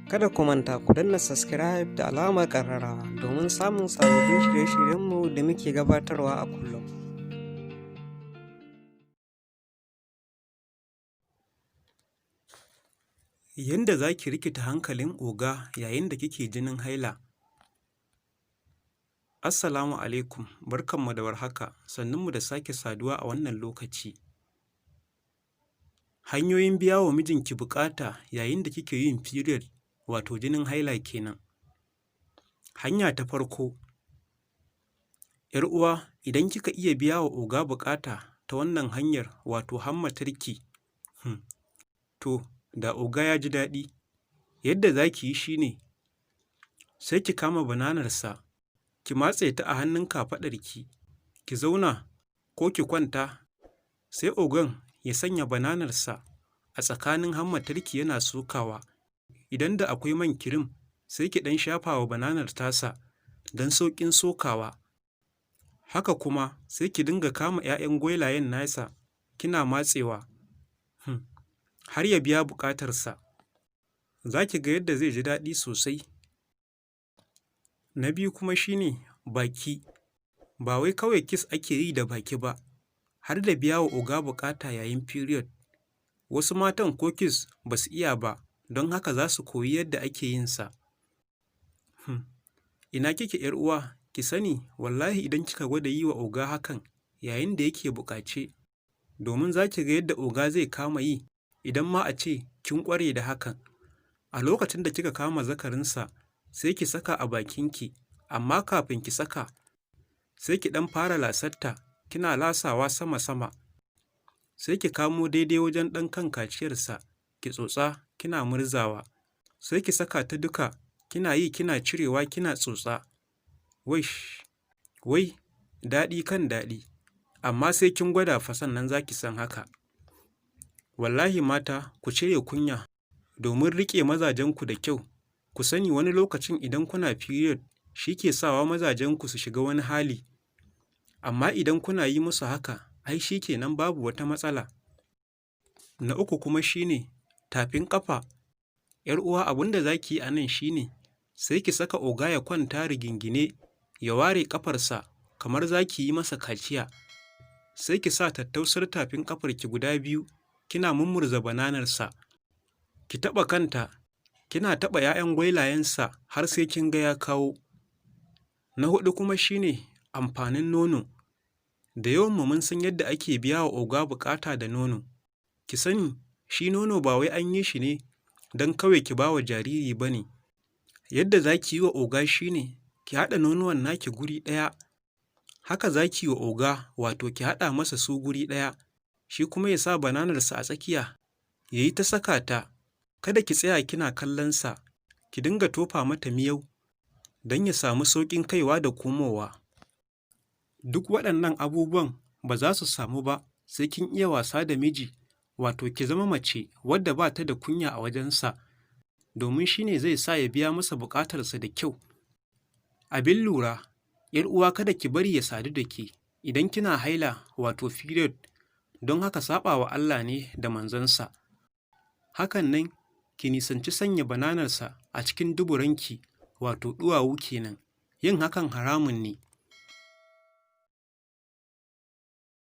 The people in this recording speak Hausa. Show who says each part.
Speaker 1: Kada ku manta ku danna subscribe da alamar ƙararrawa domin samun sababbin shirye-shiryenmu da muke gabatarwa a kullum.
Speaker 2: Yanda za ki rikita hankalin oga yayin da kike jinin haila. Assalamu alaikum, barkanmu da warhaka, sannunmu da sake saduwa a wannan lokaci. Hanyoyin biya wa mijinki buƙata yayin da kike yin period, wato jinin haila kenan. Hanya ta farko, ‘yar uwa idan kika iya biya wa oga buƙata ta wannan hanyar, wato hammatarki, to da oga ya ji daɗi. Yadda za ki yi shi ne, sai ki kama bananarsa, ki matse ta a hannun kafaɗarki, ki zauna ko ki kwanta, sai ogan ya sanya bananarsa a tsakanin hammatarki yana sokawa. Idan da akwai man kirim, sai ki ɗan shafa wa bananar tasa don sauƙin sokawa. Haka kuma sai ki dinga kama ‘ya'yan gwailayen nasa kina matsewa, har ya biya buƙatarsa. Za ki ga yadda zai ji daɗi sosai. Na biyu kuma shi ne baki. Ba wai kawai kiss ake yi da baki ba, har da biya wa oga buƙata yayin period. Wasu matan ko kiss ba su iya ba, don haka za su koyi yadda ake yin sa. Ina kike ‘yar uwa, ki sani wallahi idan kika gwada yi wa oga hakan yayin da yake buƙace, domin za ki ga yadda oga zai kama yi idan ma a ce kin ƙware da hakan. A lokacin da kika kama zakarinsa, sai ki saka a bakinki, amma kafin ki saka, sai ki ɗan fara lasarta, kina lasawa sama-sama. Sai ki kamo daidai wajen ɗan kan kaciyarsa, ki tsotsa kina murzawa. Sai ki saka ta duka, kina yi kina cirewa kina tsotsa. Waish! Wai, daɗi kan daɗi. Amma sai kin gwada fa sannan za ki san haka. Wallahi mata ku cire kunya domin riƙe mazajenku da kyau. Ku sani wani lokacin idan kuna period shi ke sawa mazajenku su shiga wani hali. Amma idan kuna yi musu haka, ai shi kenan babu wata matsala. Na uku kuma shi ne tafin ƙafa. ‘Yar uwa abin da za ki yi a nan shi ne, sai ki saka oga ya kwanta rigingine, ya ware ƙafarsa kamar za ki yi masa kaciya. Sai ki sa tattausar tafin ƙafarki guda biyu kina mummurza bananarsa. Ki taɓa kanta, kina taɓa ‘ya'yan gwailayensa har sai kin ga ya kawo. Na huɗu kuma shi ne amfanin nono. Da yawanmu mun san yadda ake biya wa oga buƙata da nono. Ki sani, shi nono ba wai an yi shi ne don kawai ki ba wa jariri ba ne. Yadda za ki yi wa oga shi ne, ki haɗa nonuwan naki guri ɗaya. Haka za ki yi wa oga, wato ki haɗa masa su guri ɗaya, shi kuma ya sa bananarsa a tsakiya, ya yi ta saka ta. Kada ki tsaya kina kallonsa, ki dinga tofa mata miyau don ya samu sauƙin kaiwa da komowa. Duk waɗannan abubuwan ba za su samu ba sai kin iya wasa da miji, wato ki zama mace wadda ba ta da kunya a wajensa, domin shi ne zai sa ya biya masa buƙatarsa da kyau. Abin lura, ‘yar uwa kada ki bari ya sadu da ke idan kina haila wato period, don haka saɓa wa Allah ne da manzonsa. Hakan nan ki nisanci sanya bananarsa a cikin duburanki, wato ɗuwawu kenan, yin hakan haramun ne.